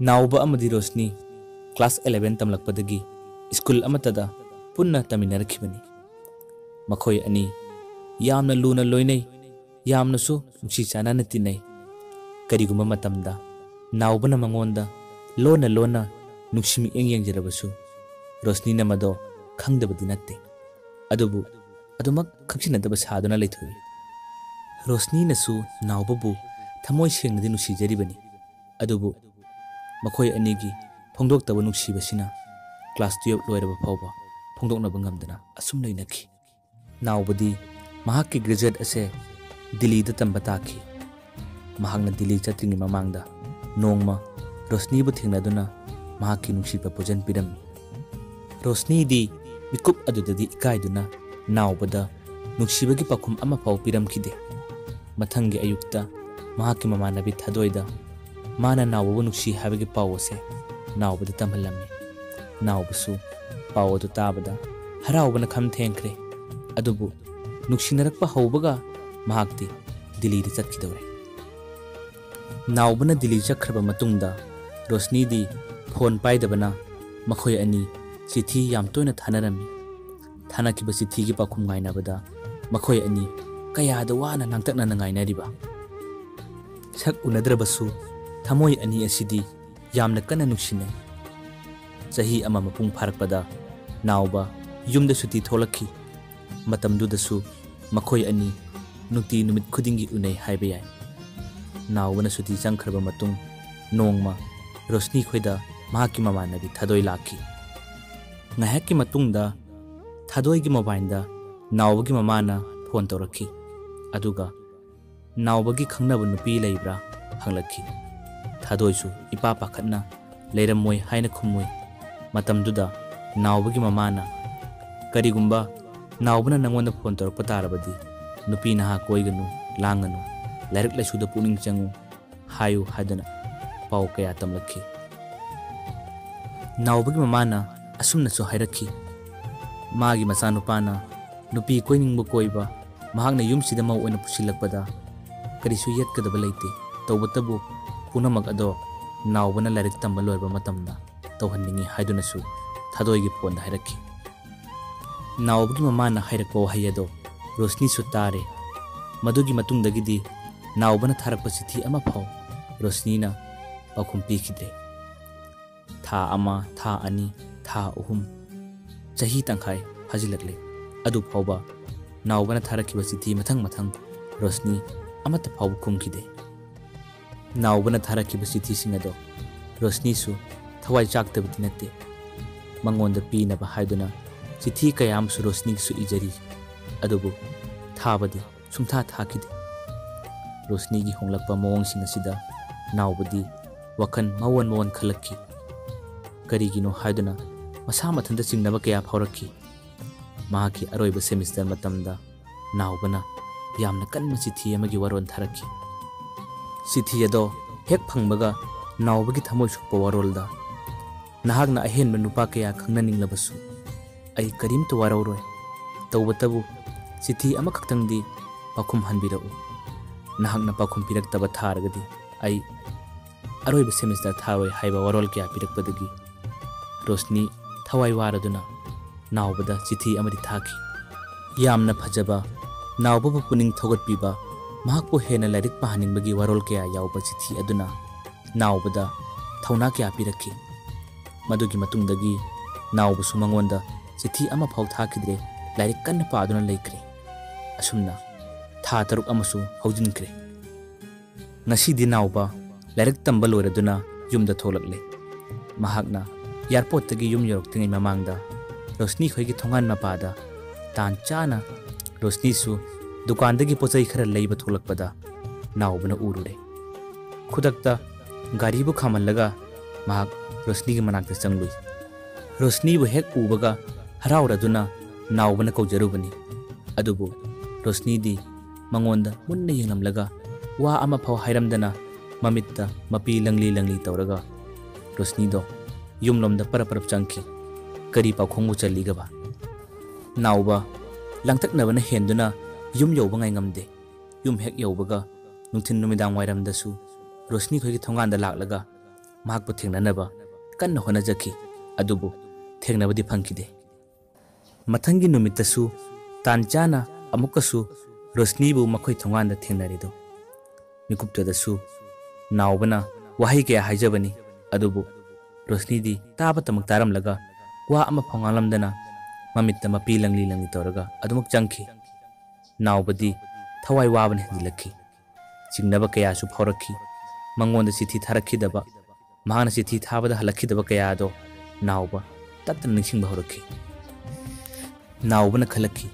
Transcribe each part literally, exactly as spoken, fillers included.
ꯅꯥꯎꯕ ꯑꯃꯗꯤ Roshni class eleven ꯇꯝꯂꯛꯄꯗꯒꯤ school ꯑꯃꯠꯇꯗ ꯄꯨꯟꯅ ꯇꯝꯃꯤꯟꯅꯔꯛꯈꯤꯕꯅꯤ꯫ ꯃꯈꯣꯏ ꯑꯅꯤ ꯌꯥꯝꯅ ꯂꯨꯅ ꯂꯣꯏꯅꯩ, ꯌꯥꯝꯅꯁꯨ ꯅꯨꯡꯁꯤ ꯆꯥꯟꯅꯅ ꯇꯤꯟꯅꯩ꯫ ꯀꯔꯤꯒꯨꯝꯕ ꯃꯇꯝꯗ ꯅꯥꯎꯕꯅ ꯃꯉꯣꯟꯗ ꯂꯣꯟꯅ ꯂꯣꯟꯅ ꯅꯨꯡꯁꯤ ꯃꯤꯠꯌꯦꯡ ꯌꯦꯡꯖꯔꯕꯁꯨ, ꯔꯣꯁꯅꯤꯅ ꯃꯗꯣ ꯈꯪꯗꯕꯗꯤ ꯅꯠꯇꯦ꯫ ꯑꯗꯨꯕꯨ ꯑꯗꯨꯃꯛ ꯈꯪꯖꯤꯟꯅꯗꯕ ꯁꯥꯗꯨꯅ ꯂꯩꯊꯣꯛꯏ꯫ ꯔꯣꯁꯅꯤꯅꯁꯨ ꯅꯥꯎꯕꯕꯨ ꯊꯃꯣꯏ ꯁꯦꯡꯅꯗꯤ ꯅꯨꯡꯁꯤꯖꯔꯤꯕꯅꯤ꯫ ꯑꯗꯨꯕꯨ ꯃꯈꯣꯏ ꯑꯅꯤꯒꯤ ꯐꯣꯡꯗꯣꯛꯇꯕ ꯅꯨꯡꯁꯤꯕꯁꯤꯅ ꯀ꯭ꯂꯥꯁ ꯇꯨꯌꯦꯜꯞ ꯂꯣꯏꯔꯕ ꯐꯥꯎꯕ ꯐꯣꯡꯗꯣꯛꯅꯕ ꯉꯝꯗꯅ ꯑꯁꯨꯝ ꯂꯩꯅꯈꯤ꯫ ꯅꯥꯎꯕꯗꯤ ꯃꯍꯥꯛꯀꯤ ꯒ꯭ꯔꯦꯖꯨꯋꯦꯠ ꯑꯁꯦ ꯗꯤꯜꯂꯤꯗ ꯇꯝꯕ ꯇꯥꯈꯤ꯫ ꯃꯍꯥꯛꯅ ꯗꯤꯜꯂꯤ ꯆꯠꯇ꯭ꯔꯤꯉꯩ ꯃꯃꯥꯡꯗ ꯅꯣꯡꯃ ꯔꯣꯁꯅꯤꯕꯨ ꯊꯦꯡꯅꯗꯨꯅ ꯃꯍꯥꯛꯀꯤ ꯅꯨꯡꯁꯤꯕ ꯄꯣꯠꯖꯟ ꯄꯤꯔꯝꯃꯤ꯫ ꯔꯣꯁꯅꯤꯗꯤ ꯃꯤꯀꯨꯞ ꯑꯗꯨꯗꯗꯤ ꯏꯀꯥꯏꯗꯨꯅ ꯅꯥꯎꯕꯗ ꯅꯨꯡꯁꯤꯕꯒꯤ ꯄꯥꯎꯈꯨꯝ ꯑꯃꯐꯥꯎ ꯄꯤꯔꯝꯈꯤꯗꯦ꯫ ꯃꯊꯪꯒꯤ ꯑꯌꯨꯛꯇ ꯃꯍꯥꯛꯀꯤ ꯃꯃꯥꯟꯅꯕꯤ ꯊꯥꯗꯣꯏꯗ ꯃꯥꯅ ꯅꯥꯎꯕꯕꯨ ꯅꯨꯡꯁꯤ ꯍꯥꯏꯕꯒꯤ ꯄꯥꯎ ꯑꯁꯦ ꯅꯥꯎꯕꯗ ꯇꯝꯍꯜꯂꯝꯃꯤ꯫ ꯅꯥꯎꯕꯁꯨ ꯄꯥꯎ ꯑꯗꯨ ꯇꯥꯕꯗ ꯍꯔꯥꯎꯕꯅ ꯈꯝ ꯊꯦꯡꯈ꯭ꯔꯦ꯫ ꯑꯗꯨꯕꯨ ꯅꯨꯡꯁꯤꯅꯔꯛꯄ ꯍꯧꯕꯒ ꯃꯍꯥꯛꯇꯤ ꯗꯤꯜꯂꯤꯗ ꯆꯠꯈꯤꯗꯧꯔꯦ꯫ ꯅꯥꯎꯕꯅ ꯗꯤꯜꯂꯤ ꯆꯠꯈ꯭ꯔꯕ ꯃꯇꯨꯡꯗ ꯔꯣꯁꯅꯤꯗꯤ ꯐꯣꯟ ꯄꯥꯏꯗꯕꯅ ꯃꯈꯣꯏ ꯑꯅꯤ ꯆꯤꯊꯤ ꯌꯥꯝ ꯇꯣꯏꯅ ꯊꯥꯅꯔꯝꯃꯤ꯫ ꯊꯥꯅꯈꯤꯕ ꯆꯤꯊꯤꯒꯤ ꯄꯥꯎꯈꯨꯝ ꯉꯥꯏꯅꯕꯗ ꯃꯈꯣꯏ ꯑꯅꯤ ꯀꯌꯥꯗ ꯋꯥꯅ ꯂꯥꯡꯇꯛꯅꯅ ꯉꯥꯏꯅꯔꯤꯕ꯫ ꯁꯛ ꯎꯅꯗ꯭ꯔꯕꯁꯨ ꯊꯃꯣꯏ ꯑꯅꯤ ꯑꯁꯤꯗꯤ ꯌꯥꯝꯅ ꯀꯟꯅ ꯅꯨꯡꯁꯤꯅꯩ꯫ ꯆꯍꯤ ꯑꯃ ꯃꯄꯨꯡ ꯐꯥꯔꯛꯄꯗ ꯅꯥꯎꯕ ꯌꯨꯝꯗ ꯁꯨꯇꯤ ꯊꯣꯛꯂꯛꯈꯤ꯫ ꯃꯇꯝꯗꯨꯗꯁꯨ ꯃꯈꯣꯏ ꯑꯅꯤ ꯅꯨꯡꯇꯤ ꯅꯨꯃꯤꯠ ꯈꯨꯗꯤꯡꯒꯤ ꯎꯅꯩ ꯍꯥꯏꯕ ꯌꯥꯏ꯫ ꯅꯥꯎꯕꯅ ꯁꯨꯇꯤ ꯆꯪꯈ꯭ꯔꯕ ꯃꯇꯨꯡ ꯅꯣꯡꯃ ꯔꯣꯁꯅꯤ ꯈꯣꯏꯗ ꯃꯍꯥꯛꯀꯤ ꯃꯃꯥꯟꯅꯕꯤ ꯊꯥꯗꯣꯏ ꯂꯥꯛꯈꯤ꯫ ꯉꯥꯏꯍꯥꯛꯀꯤ ꯃꯇꯨꯡꯗ ꯊꯥꯗꯣꯏꯒꯤ ꯃꯣꯕꯥꯏꯜꯗ ꯅꯥꯎꯕꯒꯤ ꯃꯃꯥꯅ ꯐꯣꯟ ꯇꯧꯔꯛꯈꯤ꯫ ꯑꯗꯨꯒ ꯅꯥꯎꯕꯒꯤ ꯈꯪꯅꯕ ꯅꯨꯄꯤ ꯂꯩꯕ꯭ꯔꯥ ꯍꯪꯂꯛꯈꯤ꯫ ꯊꯥꯗꯣꯏꯁꯨ ꯏꯄꯥ ꯄꯥꯈꯠꯅ ꯂꯩꯔꯝꯃꯣꯏ ꯍꯥꯏꯅ ꯈꯨꯝꯃꯨꯏ꯫ ꯃꯇꯝꯗꯨꯗ ꯅꯥꯎꯕꯒꯤ ꯃꯃꯥꯅ, "ꯀꯔꯤꯒꯨꯝꯕ ꯅꯥꯎꯕꯅ ꯅꯪꯉꯣꯟꯗ ꯐꯣꯟ ꯇꯧꯔꯛꯄ ꯇꯥꯔꯕꯗꯤ ꯅꯨꯄꯤ ꯅꯍꯥ ꯀꯣꯏꯒꯅꯨ, ꯂꯥꯡꯒꯅꯨ, ꯂꯥꯏꯔꯤꯛ ꯂꯥꯏꯁꯨꯗ ꯄꯨꯛꯅꯤꯡ ꯆꯪꯉꯨ ꯍꯥꯏꯌꯨ" ꯍꯥꯏꯗꯨꯅ ꯄꯥꯎ ꯀꯌꯥ ꯇꯝꯂꯛꯈꯤ꯫ ꯅꯥꯎꯕꯒꯤ ꯃꯃꯥꯅ ꯑꯁꯨꯝꯅꯁꯨ ꯍꯥꯏꯔꯛꯈꯤ, ꯃꯥꯒꯤ ꯃꯆꯥꯅꯨꯄꯥꯅ ꯅꯨꯄꯤ ꯀꯣꯏꯅꯤꯡꯕ ꯀꯣꯏꯕ, ꯃꯍꯥꯛꯅ ꯌꯨꯝꯁꯤꯗ ꯃꯧ ꯑꯣꯏꯅ ꯄꯨꯁꯤꯜꯂꯛꯄꯗ ꯀꯔꯤꯁꯨ ꯌꯦꯠꯀꯗꯕ ꯂꯩꯇꯦ꯫ ꯇꯧꯕꯇꯕꯨ ꯄꯨꯝꯅꯃꯛ ꯑꯗꯣ ꯅꯥꯎꯕꯅ ꯂꯥꯏꯔꯤꯛ ꯇꯝꯕ ꯂꯣꯏꯔꯕ ꯃꯇꯝꯗ ꯇꯧꯍꯟꯅꯤꯡꯏ ꯍꯥꯏꯗꯨꯅꯁꯨ ꯊꯥꯗꯣꯏꯒꯤ ꯐꯣꯟꯗ ꯍꯥꯏꯔꯛꯈꯤ꯫ ꯅꯥꯎꯕꯒꯤ ꯃꯃꯥꯅ ꯍꯥꯏꯔꯛꯄ ꯋꯥꯍꯩ ꯑꯗꯣ ꯔꯣꯁꯅꯤꯁꯨ ꯇꯥꯔꯦ꯫ ꯃꯗꯨꯒꯤ ꯃꯇꯨꯡꯗꯒꯤꯗꯤ ꯅꯥꯎꯕꯅ ꯊꯥꯔꯛꯄ ꯆꯤꯊꯤ ꯑꯃꯐꯥꯎ ꯔꯣꯁꯅꯤꯅ ꯄꯥꯎꯈꯨꯝ ꯄꯤꯈꯤꯗ꯭ꯔꯦ꯫ ꯊꯥ ꯑꯃ, ꯊꯥ ꯑꯅꯤ, ꯊꯥ ꯑꯍꯨꯝ, ꯆꯍꯤ ꯇꯪꯈꯥꯏ ꯐꯥꯖꯤꯜꯂꯛꯂꯦ꯫ ꯑꯗꯨ ꯐꯥꯎꯕ ꯅꯥꯎꯕꯅ ꯊꯥꯔꯛꯈꯤꯕ ꯆꯤꯊꯤ ꯃꯊꯪ ꯃꯊꯪ ꯔꯣꯁꯅꯤ ꯑꯃꯠꯇ ꯐꯥꯎꯕ ꯈꯨꯝꯈꯤꯗꯦ꯫ ꯅꯥꯎꯕꯅ ꯊꯥꯔꯛꯈꯤꯕ ꯆꯤꯊꯤꯁꯤꯡ ꯑꯗꯣ ꯔꯣꯁꯅꯤꯁꯨ ꯊꯋꯥꯏ ꯆꯥꯛꯇꯕꯗꯤ ꯅꯠꯇꯦ꯫ ꯃꯉꯣꯟꯗ ꯄꯤꯅꯕ ꯍꯥꯏꯗꯨꯅ ꯆꯤꯊꯤ ꯀꯌꯥ ꯑꯃꯁꯨ ꯔꯣꯁꯅꯤꯒꯤꯁꯨ ꯏꯖꯔꯤ, ꯑꯗꯨꯕꯨ ꯊꯥꯕꯗꯤ ꯁꯨꯡꯊꯥ ꯊꯥꯈꯤꯗꯦ꯫ ꯔꯣꯁꯅꯤꯒꯤ ꯍꯣꯡꯂꯛꯄ ꯃꯑꯣꯡꯁꯤꯡ ꯑꯁꯤꯗ ꯅꯥꯎꯕꯗꯤ ꯋꯥꯈꯜ ꯃꯑꯣꯟ ꯃꯑꯣꯟ ꯈꯜꯂꯛꯈꯤ꯫ ꯀꯔꯤꯒꯤꯅꯣ ꯍꯥꯏꯗꯨꯅ ꯃꯁꯥ ꯃꯊꯟꯇ ꯆꯤꯡꯅꯕ ꯀꯌꯥ ꯐꯥꯎꯔꯛꯈꯤ꯫ ꯃꯍꯥꯛꯀꯤ ꯑꯔꯣꯏꯕ ꯁꯦꯃꯤꯁꯇꯔ ꯃꯇꯝꯗ ꯅꯥꯎꯕꯅ ꯌꯥꯝꯅ ꯀꯟꯕ ꯆꯤꯊꯤ ꯑꯃꯒꯤ ꯋꯥꯔꯣꯜ ꯊꯥꯔꯛꯈꯤ꯫ ꯆꯤꯊꯤ ꯑꯗꯣ ꯍꯦꯛ ꯐꯪꯕꯒ ꯅꯥꯎꯕꯒꯤ ꯊꯃꯣꯏ ꯁꯣꯛꯄ ꯋꯥꯔꯣꯜꯗ, "ꯅꯍꯥꯛꯅ ꯑꯍꯦꯟꯕ ꯅꯨꯄꯥ ꯀꯌꯥ ꯈꯪꯅꯅꯤꯡꯂꯕꯁꯨ ꯑꯩ ꯀꯔꯤꯝꯇ ꯋꯥꯔꯧꯔꯣꯏ꯫ ꯇꯧꯕꯇꯕꯨ ꯆꯤꯊꯤ ꯑꯃꯈꯛꯇꯪꯗꯤ ꯄꯥꯎꯈꯨꯝ ꯍꯟꯕꯤꯔꯛꯎ꯫ ꯅꯍꯥꯛꯅ ꯄꯥꯎꯈꯨꯝ ꯄꯤꯔꯛꯇꯕ ꯊꯥꯔꯒꯗꯤ ꯑꯩ ꯑꯔꯣꯏꯕ ꯁꯦꯃꯤꯁꯇꯔ ꯊꯥꯔꯣꯏ" ꯍꯥꯏꯕ ꯋꯥꯔꯣꯜ ꯀꯌꯥ ꯄꯤꯔꯛꯄꯗꯒꯤ ꯔꯣꯁꯅꯤ ꯊꯋꯥꯏ ꯋꯥꯔꯗꯨꯅ ꯅꯥꯎꯕꯗ ꯆꯤꯊꯤ ꯑꯃꯗꯤ ꯊꯥꯈꯤ꯫ ꯌꯥꯝꯅ ꯐꯖꯕ, ꯅꯥꯎꯕꯕꯨ ꯄꯨꯛꯅꯤꯡ ꯊꯧꯒꯠꯄꯤꯕ, ꯃꯍꯥꯛꯄꯨ ꯍꯦꯟꯅ ꯂꯥꯏꯔꯤꯛ ꯄꯥꯍꯟꯅꯤꯡꯕꯒꯤ ꯋꯥꯔꯣꯜ ꯀꯌꯥ ꯌꯥꯎꯕ ꯆꯤꯊꯤ ꯑꯗꯨꯅ ꯅꯥꯎꯕꯗ ꯊꯧꯅꯥ ꯀꯌꯥ ꯄꯤꯔꯛꯈꯤ꯫ ꯃꯗꯨꯒꯤ ꯃꯇꯨꯡꯗꯒꯤ ꯅꯥꯎꯕꯁꯨ ꯃꯉꯣꯟꯗ ꯆꯤꯊꯤ ꯑꯃꯐꯥꯎ ꯊꯥꯈꯤꯗ꯭ꯔꯦ, ꯂꯥꯏꯔꯤꯛ ꯀꯟꯅ ꯄꯥꯗꯨꯅ ꯂꯩꯈ꯭ꯔꯦ꯫ ꯑꯁꯨꯝꯅ ꯊꯥ ꯇꯔꯨꯛ ꯑꯃꯁꯨ ꯍꯧꯖꯤꯟꯈ꯭ꯔꯦ꯫ ꯉꯁꯤꯗꯤ ꯅꯥꯎꯕ ꯂꯥꯏꯔꯤꯛ ꯇꯝꯕ ꯂꯣꯏꯔꯗꯨꯅ ꯌꯨꯝꯗ ꯊꯣꯛꯂꯛꯂꯦ꯫ ꯃꯍꯥꯛꯅ ꯑꯦꯌꯥꯔꯄꯣꯔꯠꯇꯒꯤ ꯌꯨꯝ ꯌꯧꯔꯛꯇ꯭ꯔꯤꯉꯩ ꯃꯃꯥꯡꯗ ꯔꯣꯁꯅꯤ ꯈꯣꯏꯒꯤ ꯊꯣꯡꯒꯥꯟ ꯃꯄꯥꯗ ꯇꯥꯟ ꯆꯥꯅ ꯔꯣꯁꯅꯤꯁꯨ ꯗꯨꯀꯥꯟꯗꯒꯤ ꯄꯣꯠ ꯆꯩ ꯈꯔ ꯂꯩꯕ ꯊꯣꯛꯂꯛꯄꯗ ꯅꯥꯎꯕꯅ ꯎꯔꯨꯔꯦ꯫ ꯈꯨꯗꯛꯇ ꯒꯥꯔꯤꯕꯨ ꯈꯥꯝꯍꯜꯂꯒ ꯃꯍꯥꯛ ꯔꯣꯁꯅꯤꯒꯤ ꯃꯅꯥꯛꯇ ꯆꯪꯂꯨꯏ꯫ ꯔꯣꯁꯅꯤꯕꯨ ꯍꯦꯛ ꯎꯕꯒ ꯍꯔꯥꯎꯔꯗꯨꯅ ꯅꯥꯎꯕꯅ ꯀꯧꯖꯔꯨꯕꯅꯤ꯫ ꯑꯗꯨꯕꯨ ꯔꯣꯁꯅꯤꯗꯤ ꯃꯉꯣꯟꯗ ꯃꯨꯟꯅ ꯌꯦꯡꯂꯝꯂꯒ ꯋꯥ ꯑꯃꯐꯥꯎ ꯍꯥꯏꯔꯝꯗꯅ ꯃꯃꯤꯠꯇ ꯃꯄꯤ ꯂꯪꯂꯤ ꯂꯪꯂꯤ ꯇꯧꯔꯒ ꯔꯣꯁꯅꯤꯗꯣ ꯌꯨꯝꯂꯣꯝꯗ ꯄꯔꯞ ꯄꯔꯞ ꯆꯪꯈꯤ꯫ ꯀꯔꯤ ꯄꯥꯎꯈꯣꯡꯕꯨ ꯆꯜꯂꯤꯒꯕ? ꯅꯥꯎꯕ ꯂꯥꯡꯇꯛꯅꯕꯅ ꯍꯦꯟꯗꯨꯅ ꯌꯨꯝ ꯌꯧꯕ ꯉꯥꯏꯉꯝꯗꯦ꯫ ꯌꯨꯝ ꯍꯦꯛ ꯌꯧꯕꯒ ꯅꯨꯡꯊꯤꯜ ꯅꯨꯃꯤꯗꯥꯡ ꯋꯥꯏꯔꯝꯗꯁꯨ ꯔꯣꯁꯅꯤ ꯈꯣꯏꯒꯤ ꯊꯣꯡꯒꯥꯟꯗ ꯂꯥꯛꯂꯒ ꯃꯍꯥꯛꯄꯨ ꯊꯦꯡꯅꯅꯕ ꯀꯟꯅ ꯍꯣꯠꯅꯖꯈꯤ, ꯑꯗꯨꯕꯨ ꯊꯦꯡꯅꯕꯗꯤ ꯐꯪꯈꯤꯗꯦ꯫ ꯃꯊꯪꯒꯤ ꯅꯨꯃꯤꯠꯇꯁꯨ ꯇꯥꯟ ꯆꯥꯅ ꯑꯃꯨꯛꯀꯁꯨ ꯔꯣꯁꯅꯤꯕꯨ ꯃꯈꯣꯏ ꯊꯣꯡꯒꯥꯟꯗ ꯊꯦꯡꯅꯔꯦꯗꯣ꯫ ꯃꯤꯀꯨꯞꯇꯨꯗꯁꯨ ꯅꯥꯎꯕꯅ ꯋꯥꯍꯩ ꯀꯌꯥ ꯍꯥꯏꯖꯕꯅꯤ, ꯑꯗꯨꯕꯨ ꯔꯣꯁꯅꯤꯗꯤ ꯇꯥꯕꯇꯃꯛ ꯇꯥꯔꯝꯂꯒ ꯋꯥ ꯑꯃꯐꯥꯎ ꯉꯥꯡꯂꯝꯗꯅ ꯃꯃꯤꯠꯇ ꯃꯄꯤ ꯂꯪꯂꯤ ꯂꯪꯂꯤ ꯇꯧꯔꯒ ꯑꯗꯨꯃꯛ ꯆꯪꯈꯤ꯫ ꯅꯥꯎꯕꯗꯤ ꯊꯋꯥꯏ ꯋꯥꯕꯅ ꯍꯦꯟꯖꯤꯜꯂꯛꯈꯤ꯫ ꯆꯤꯡꯅꯕ ꯀꯌꯥꯁꯨ ꯐꯥꯎꯔꯛꯈꯤ꯫ ꯃꯉꯣꯟꯗ ꯆꯤꯊꯤ ꯊꯥꯔꯛꯈꯤꯗꯕ, ꯃꯍꯥꯛꯅ ꯆꯤꯊꯤ ꯊꯥꯕꯗ ꯍꯜꯂꯛꯈꯤꯗꯕ ꯀꯌꯥ ꯑꯗꯣ ꯅꯥꯎꯕ ꯇꯠꯇꯅ ꯅꯤꯡꯁꯤꯡꯕ ꯍꯧꯔꯛꯈꯤ꯫ ꯅꯥꯎꯕꯅ ꯈꯜꯂꯛꯈꯤ,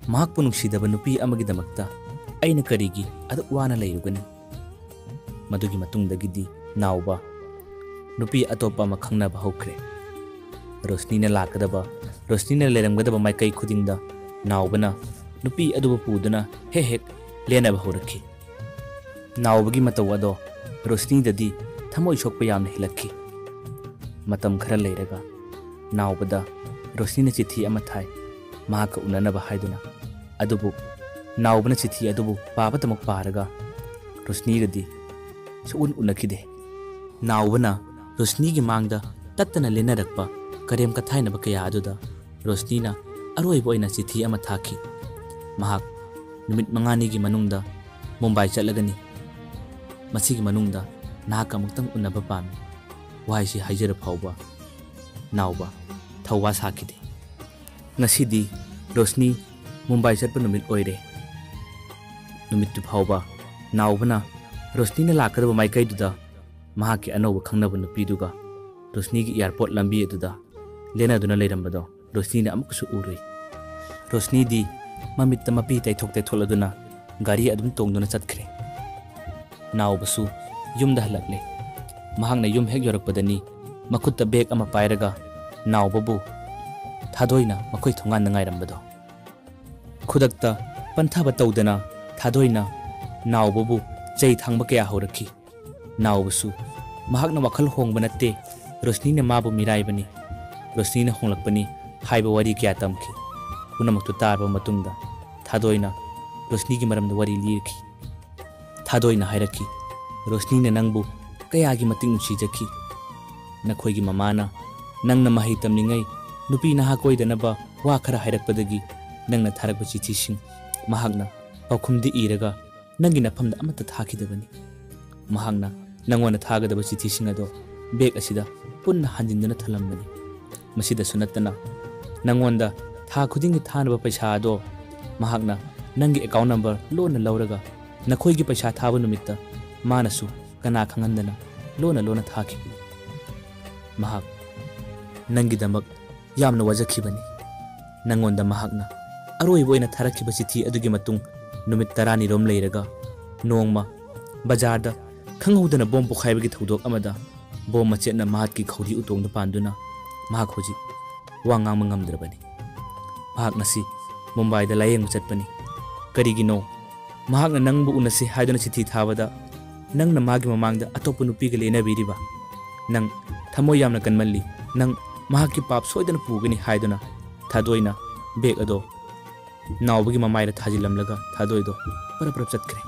ꯃꯍꯥꯛꯄꯨ ꯅꯨꯡꯁꯤꯗꯕ ꯅꯨꯄꯤ ꯑꯃꯒꯤꯗꯃꯛꯇ ꯑꯩꯅ ꯀꯔꯤꯒꯤ ꯑꯗꯨꯛ ꯋꯥꯅ ꯂꯩꯔꯨꯒꯅꯤ? ꯃꯗꯨꯒꯤ ꯃꯇꯨꯡꯗꯒꯤꯗꯤ ꯅꯥꯎꯕ ꯅꯨꯄꯤ ꯑꯇꯣꯞꯄ ꯑꯃ ꯈꯪꯅꯕ ꯍꯧꯈ꯭ꯔꯦ꯫ ꯔꯣꯁꯅꯤꯅ ꯂꯥꯛꯀꯗꯕ, ꯔꯣꯁꯅꯤꯅ ꯂꯩꯔꯝꯒꯗꯕ ꯃꯥꯏꯀꯩ ꯈꯨꯗꯤꯡꯗ ꯅꯥꯎꯕꯅ ꯅꯨꯄꯤ ꯑꯗꯨꯕꯨ ꯄꯨꯗꯨꯅ ꯍꯦꯛ ꯍꯦꯛ ꯂꯦꯟꯅꯕ ꯍꯧꯔꯛꯈꯤ꯫ ꯅꯥꯎꯕꯒꯤ ꯃꯇꯧ ꯑꯗꯣ ꯔꯣꯁꯅꯤꯗꯗꯤ ꯊꯃꯣꯏ ꯁꯣꯛꯄ ꯌꯥꯝꯅ ꯍꯦꯜꯂꯛꯈꯤ꯫ ꯃꯇꯝ ꯈꯔ ꯂꯩꯔꯒ ꯅꯥꯎꯕꯗ ꯔꯣꯁꯅꯤꯅ ꯆꯤꯊꯤ ꯑꯃ ꯊꯥꯏ, ꯃꯍꯥꯛꯀ ꯎꯅꯅꯕ ꯍꯥꯏꯗꯨꯅ꯫ ꯑꯗꯨꯕꯨ ꯅꯥꯎꯕꯅ ꯆꯤꯊꯤ ꯑꯗꯨꯕꯨ ꯄꯥꯕꯇꯃꯛ ꯄꯥꯔꯒ ꯔꯣꯁꯅꯤꯒꯗꯤ ꯁꯨꯛꯎꯟ ꯎꯅꯈꯤꯗꯦ꯫ ꯅꯥꯎꯕꯅ ꯔꯣꯁꯅꯤꯒꯤ ꯃꯥꯡꯗ ꯇꯠꯇꯅ ꯂꯦꯟꯅꯔꯛꯄ ꯀꯔꯦꯝ ꯀꯊꯥꯏꯅꯕ ꯀꯌꯥ ꯑꯗꯨꯗ ꯔꯣꯁꯅꯤꯅ ꯑꯔꯣꯏꯕ ꯑꯣꯏꯅ ꯆꯤꯊꯤ ꯑꯃ ꯊꯥꯈꯤ꯫ ꯃꯍꯥꯛ ꯅꯨꯃꯤꯠ ꯃꯉꯥꯅꯤꯒꯤ ꯃꯅꯨꯡꯗ ꯃꯨꯝꯕꯥꯏ ꯆꯠꯂꯒꯅꯤ꯫ ꯃꯁꯤꯒꯤ ꯃꯅꯨꯡꯗ ꯅꯍꯥꯛꯀ ꯑꯃꯨꯛꯇꯪ ꯎꯅꯕ ꯄꯥꯝꯃꯤ꯫ ꯋꯥꯍꯩꯁꯤ ꯍꯥꯏꯖꯔ ꯐꯥꯎꯕ ꯅꯥꯎꯕ ꯊꯧꯋꯥ ꯁꯥꯈꯤꯗꯦ꯫ ꯉꯁꯤꯗꯤ ꯔꯣꯁꯅꯤ ꯃꯨꯝꯕꯥꯏ ꯆꯠꯄ ꯅꯨꯃꯤꯠ ꯑꯣꯏꯔꯦ꯫ ꯅꯨꯃꯤꯠꯇꯨ ꯐꯥꯎꯕ ꯅꯥꯎꯕꯅ ꯔꯣꯁꯅꯤꯅ ꯂꯥꯛꯀꯗꯕ ꯃꯥꯏꯀꯩꯗꯨꯗ ꯃꯍꯥꯛꯀꯤ ꯑꯅꯧꯕ ꯈꯪꯅꯕ ꯅꯨꯄꯤꯗꯨꯒ ꯔꯣꯁꯅꯤꯒꯤ ꯑꯦꯌꯥꯔꯄꯣꯔꯠ ꯂꯝꯕꯤ ꯑꯗꯨꯗ ꯂꯦꯟꯅꯗꯨꯅ ꯂꯩꯔꯝꯕꯗꯣ ꯔꯣꯁꯅꯤꯅ ꯑꯃꯨꯛꯀꯁꯨ ꯎꯔꯨꯏ꯫ ꯔꯣꯁꯅꯤꯗꯤ ꯃꯃꯤꯠꯇ ꯃꯄꯤ ꯇꯩꯊꯣꯛ ꯇꯩꯊꯣꯛꯂꯗꯨꯅ ꯒꯥꯔꯤ ꯑꯗꯨꯝ ꯇꯣꯡꯗꯨꯅ ꯆꯠꯈ꯭ꯔꯦ꯫ ꯅꯥꯎꯕꯁꯨ ꯌꯨꯝꯗ ꯍꯜꯂꯛꯂꯦ꯫ ꯃꯍꯥꯛꯅ ꯌꯨꯝ ꯍꯦꯛ ꯌꯧꯔꯛꯄꯗꯅꯤ ꯃꯈꯨꯠꯇ ꯕꯦꯒ ꯑꯃ ꯄꯥꯏꯔꯒ ꯅꯥꯎꯕꯕꯨ ꯊꯥꯗꯣꯏꯅ ꯃꯈꯣꯏ ꯊꯣꯡꯒꯥꯟꯗ ꯉꯥꯏꯔꯝꯕꯗꯣ꯫ ꯈꯨꯗꯛꯇ ꯄꯟꯊꯕ ꯇꯧꯗꯅ ꯊꯥꯗꯣꯏꯅ ꯅꯥꯎꯕꯕꯨ ꯆꯩ ꯊꯥꯡꯕ ꯀꯌꯥ ꯍꯧꯔꯛꯈꯤ꯫ ꯅꯥꯎꯕꯁꯨ ꯃꯍꯥꯛꯅ ꯋꯥꯈꯜ ꯍꯣꯡꯕ ꯅꯠꯇꯦ, ꯔꯣꯁꯅꯤꯅ ꯃꯥꯕꯨ ꯃꯤꯔꯥꯏꯕꯅꯤ, ꯔꯣꯁꯅꯤꯅ ꯍꯣꯡꯂꯛꯄꯅꯤ ꯍꯥꯏꯕ ꯋꯥꯔꯤ ꯀꯌꯥ ꯇꯝꯈꯤ꯫ ꯄꯨꯝꯅꯃꯛꯇꯨ ꯇꯥꯔꯕ ꯃꯇꯨꯡꯗ ꯊꯥꯗꯣꯏꯅ ꯔꯣꯁꯅꯤꯒꯤ ꯃꯔꯝꯗ ꯋꯥꯔꯤ ꯂꯤꯔꯈꯤ꯫ ꯊꯥꯗꯣꯏꯅ ꯍꯥꯏꯔꯛꯈꯤ, ꯔꯣꯁꯅꯤꯅ ꯅꯪꯕꯨ ꯀꯌꯥꯒꯤ ꯃꯇꯤꯛ ꯅꯨꯡꯁꯤꯖꯈꯤ꯫ ꯅꯈꯣꯏꯒꯤ ꯃꯃꯥꯅ ꯅꯪꯅ ꯃꯍꯩ ꯇꯝꯂꯤꯉꯩ ꯅꯨꯄꯤ ꯅꯍꯥ ꯀꯣꯏꯗꯅꯕ ꯋꯥ ꯈꯔ ꯍꯥꯏꯔꯛꯄꯗꯒꯤ ꯅꯪꯅ ꯊꯥꯔꯛꯄ ꯆꯤꯊꯤꯁꯤꯡ ꯃꯍꯥꯛꯅ ꯄꯥꯎꯈꯨꯝꯗꯤ ꯏꯔꯒ ꯅꯪꯒꯤ ꯅꯐꯝꯗ ꯑꯃꯠꯇ ꯊꯥꯈꯤꯗꯕꯅꯤ꯫ ꯃꯍꯥꯛꯅ ꯅꯪꯉꯣꯟꯗ ꯊꯥꯒꯗꯕ ꯆꯤꯊꯤꯁꯤꯡ ꯑꯗꯣ ꯕꯦꯒ ꯑꯁꯤꯗ ꯄꯨꯟꯅ ꯍꯟꯖꯤꯟꯗꯨꯅ ꯊꯝꯂꯝꯕꯅꯤ꯫ ꯃꯁꯤꯗꯁꯨ ꯅꯠꯇꯅ ꯅꯪꯉꯣꯟꯗ ꯊꯥ ꯈꯨꯗꯤꯡꯒꯤ ꯊꯥꯅꯕ ꯄꯩꯁꯥ ꯑꯗꯣ ꯃꯍꯥꯛꯅ ꯅꯪꯒꯤ ꯑꯦꯀꯥꯎꯟ ꯅꯝꯕꯔ ꯂꯣꯟꯅ ꯂꯧꯔꯒ ꯅꯈꯣꯏꯒꯤ ꯄꯩꯁꯥ ꯊꯥꯕ ꯅꯨꯃꯤꯠꯇ ꯃꯥꯅꯁꯨ ꯀꯅꯥ ꯈꯪꯍꯟꯗꯅ ꯂꯣꯟꯅ ꯂꯣꯟꯅ ꯊꯥꯈꯤꯕꯅꯤ꯫ ꯃꯍꯥꯛ ꯅꯪꯒꯤꯗꯃꯛ ꯌꯥꯝꯅ ꯋꯥꯖꯈꯤꯕꯅꯤ꯫ ꯅꯪꯉꯣꯟꯗ ꯃꯍꯥꯛꯅ ꯑꯔꯣꯏꯕ ꯑꯣꯏꯅ ꯊꯥꯔꯛꯈꯤꯕ ꯆꯤꯊꯤ ꯑꯗꯨꯒꯤ ꯃꯇꯨꯡ ꯅꯨꯃꯤꯠ ꯇꯔꯥꯅꯤꯔꯣꯝ ꯂꯩꯔꯒ ꯅꯣꯡꯃ ꯕꯖꯥꯔꯗ ꯈꯪꯍꯧꯗꯅ ꯕꯣꯝ ꯄꯣꯈꯥꯏꯕꯒꯤ ꯊꯧꯗꯣꯛ ꯑꯃꯗ ꯕꯣꯝ ꯃꯆꯦꯠꯅ ꯃꯍꯥꯛꯀꯤ ꯈꯧꯔꯤ ꯎꯇꯣꯡꯗ ꯄꯥꯟꯗꯨꯅ ꯃꯍꯥꯛ ꯍꯧꯖꯤꯛ ꯋꯥ ꯉꯥꯡꯕ ꯉꯝꯗ꯭ꯔꯕꯅꯤ꯫ ꯃꯍꯥꯛ ꯉꯁꯤ ꯃꯨꯝꯕꯥꯏꯗ ꯂꯥꯌꯦꯡꯕ ꯆꯠꯄꯅꯤ꯫ ꯀꯔꯤꯒꯤꯅꯣ? ꯃꯍꯥꯛꯅ ꯅꯪꯕꯨ ꯎꯅꯁꯤ ꯍꯥꯏꯗꯨꯅ ꯆꯤꯊꯤ ꯊꯥꯕꯗ ꯅꯪꯅ ꯃꯥꯒꯤ ꯃꯃꯥꯡꯗ ꯑꯇꯣꯞꯄ ꯅꯨꯄꯤꯒ ꯂꯦꯟꯅꯕꯤꯔꯤꯕ? ꯅꯪ ꯊꯃꯣꯏ ꯌꯥꯝꯅ ꯀꯟꯃꯜꯂꯤ꯫ ꯅꯪ ꯃꯍꯥꯛꯀꯤ ꯄꯥꯞ ꯁꯣꯏꯗꯅ ꯄꯨꯒꯅꯤ ꯍꯥꯏꯗꯨꯅ ꯊꯥꯗꯣꯏꯅ ꯕꯦꯒ ꯑꯗꯣ ꯅꯥꯎꯕꯒꯤ ꯃꯃꯥꯏꯗ ꯊꯥꯖꯤꯜꯂꯝꯂꯒ ꯊꯥꯗꯣꯏꯗꯣ ꯄꯔꯞ ꯄꯔꯞ ꯆꯠꯈ꯭ꯔꯦ꯫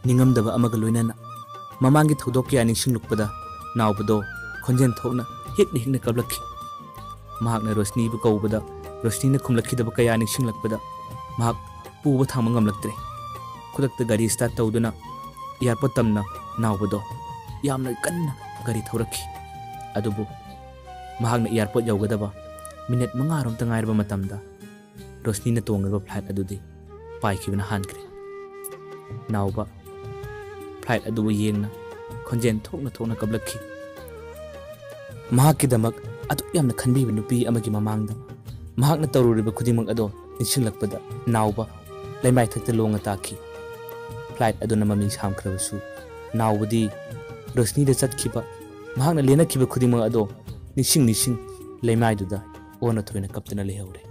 ꯅꯤꯡꯉꯝꯗꯕ ꯑꯃꯒ ꯂꯣꯏꯅꯅ ꯃꯃꯥꯡꯒꯤ ꯊꯧꯗꯣꯛ ꯀꯌꯥ ꯅꯤꯡꯁꯤꯡꯂꯛꯄꯗ ꯅꯥꯎꯕꯗꯣ ꯈꯣꯟꯖꯦꯜ ꯊꯣꯛꯅ ꯍꯤꯛꯅ ꯍꯤꯛꯅ ꯀꯞꯂꯛꯈꯤ꯫ ꯃꯍꯥꯛꯅ ꯔꯣꯁꯅꯤꯕꯨ ꯀꯧꯕꯗ ꯔꯣꯁꯅꯤꯅ ꯈꯨꯝꯂꯛꯈꯤꯗꯕ ꯀꯌꯥ ꯅꯤꯡꯁꯤꯡꯂꯛꯄꯗ ꯃꯍꯥꯛ ꯄꯨꯕ ꯊꯥꯡꯕ ꯉꯝꯂꯛꯇ꯭ꯔꯦ꯫ ꯈꯨꯗꯛꯇ ꯒꯥꯔꯤ ꯁ꯭ꯇꯥꯔꯠ ꯇꯧꯗꯨꯅ ꯑꯦꯌꯥꯔꯄꯣꯔꯠ ꯇꯝꯅ ꯅꯥꯎꯕꯗꯣ ꯌꯥꯝꯅ ꯀꯟꯅ ꯒꯥꯔꯤ ꯊꯧꯔꯛꯈꯤ꯫ ꯑꯗꯨꯕꯨ ꯃꯍꯥꯛꯅ ꯑꯦꯌꯥꯔꯄꯣꯔꯠ ꯌꯧꯒꯗꯕ ꯃꯤꯅꯤꯠ ꯃꯉꯥꯔꯣꯝꯇ ꯉꯥꯏꯔꯕ ꯃꯇꯝꯗ ꯔꯣꯁꯅꯤꯅ ꯇꯣꯡꯂꯤꯕ ꯐ꯭ꯂꯥꯏꯠ ꯑꯗꯨꯗꯤ ꯄꯥꯏꯈꯤꯕꯅ ꯍꯥꯟꯈ꯭ꯔꯦ꯫ ꯅꯥꯎꯕ ꯐ꯭ꯂꯥꯏꯠ ꯑꯗꯨꯕꯨ ꯌꯦꯡꯅ ꯈꯣꯟꯖꯦꯜ ꯊꯣꯛꯅ ꯊꯣꯛꯅ ꯀꯞꯂꯛꯈꯤ꯫ ꯃꯍꯥꯛꯀꯤꯗꯃꯛ ꯑꯗꯨꯛ ꯌꯥꯝꯅ ꯈꯟꯕꯤꯕ ꯅꯨꯄꯤ ꯑꯃꯒꯤ ꯃꯃꯥꯡꯗ ꯃꯍꯥꯛꯅ ꯇꯧꯔꯨꯔꯤꯕ ꯈꯨꯗꯤꯡꯃꯛ ꯑꯗꯣ ꯅꯤꯡꯁꯤꯡꯂꯛꯄꯗ ꯅꯥꯎꯕ ꯂꯩꯃꯥꯏꯊꯛꯇ ꯂꯣꯡꯅ ꯇꯥꯈꯤ꯫ ꯐ꯭ꯂꯥꯏꯠ ꯑꯗꯨꯅ ꯃꯃꯤ ꯁꯥꯝꯈ꯭ꯔꯕꯁꯨ ꯅꯥꯎꯕꯗꯤ ꯔꯣꯁꯅꯤꯗ ꯆꯠꯈꯤꯕ ꯃꯍꯥꯛꯅ ꯂꯦꯟꯅꯈꯤꯕ ꯈꯨꯗꯤꯡꯃꯛ ꯑꯗꯣ ꯅꯤꯡꯁꯤꯡ ꯅꯤꯡꯁꯤꯡ ꯂꯩꯃꯥꯏꯗꯨꯗ ꯑꯣꯟꯅ ꯊꯣꯏꯅ ꯀꯞꯇꯨꯅ ꯂꯩꯍꯧꯔꯦ꯫